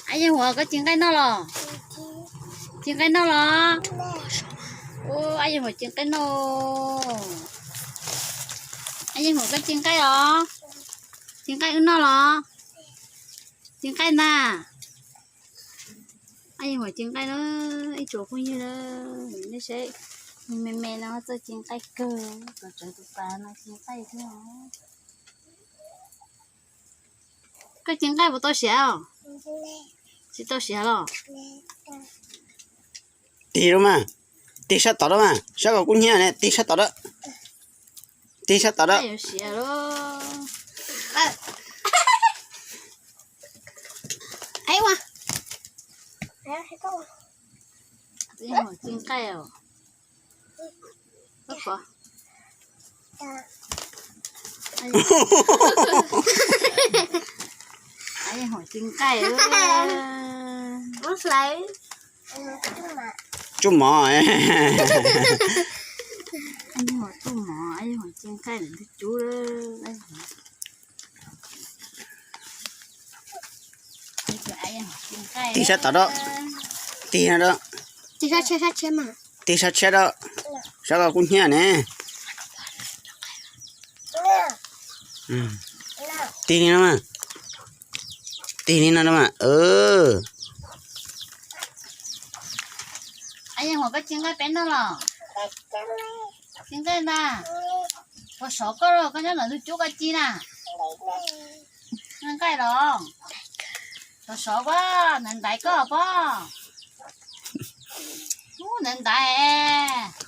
Ab Yeej Huam, koj ci nqaij noj los? Ci nqaij noj los? Ab Yeej Huam ci nqaij noj. Ab Yeej Huam, koj ci nqaij os? Ci nqaij wb noj los? Ci nqaij ntag. Ab Yeej Huam ci nqaij na, ib tsoom phooj ywg na, nej saib, me me no txawj ci nqaij kawg, tus tswv tus pas no ci nqaij thiab. Koj ci nqaij puas tau siav os? Tsis tau siav los? Tig rau mas, tig sab tod rau mas, saib koj kub hnyiab ne, tig sab tod rau. Tig sab tod rau. Ci nqaij os. Ab Yeej Huam ci nqaij. Tsuj mov. Ab Yeej Huam tsuj mov, Ab Yeej Huam ci nqaij ntawm ntug cub lawm. Tig sab tod rau. Tig no rau. Tig sab tsheb rau. Saib koj kub hnyiab ne. Tig li no mas. Tig li no mas. Ab Yeej Huam, koj ci nqaij peb noj los? Ci nqaij ntag. Puas sov koj los? Koj nyob ntawm ntug cub koj ci na. Nqaij los? Puas sov koj, ntaiv ntaiv koj pob. Ub, ntaiv ntaiv.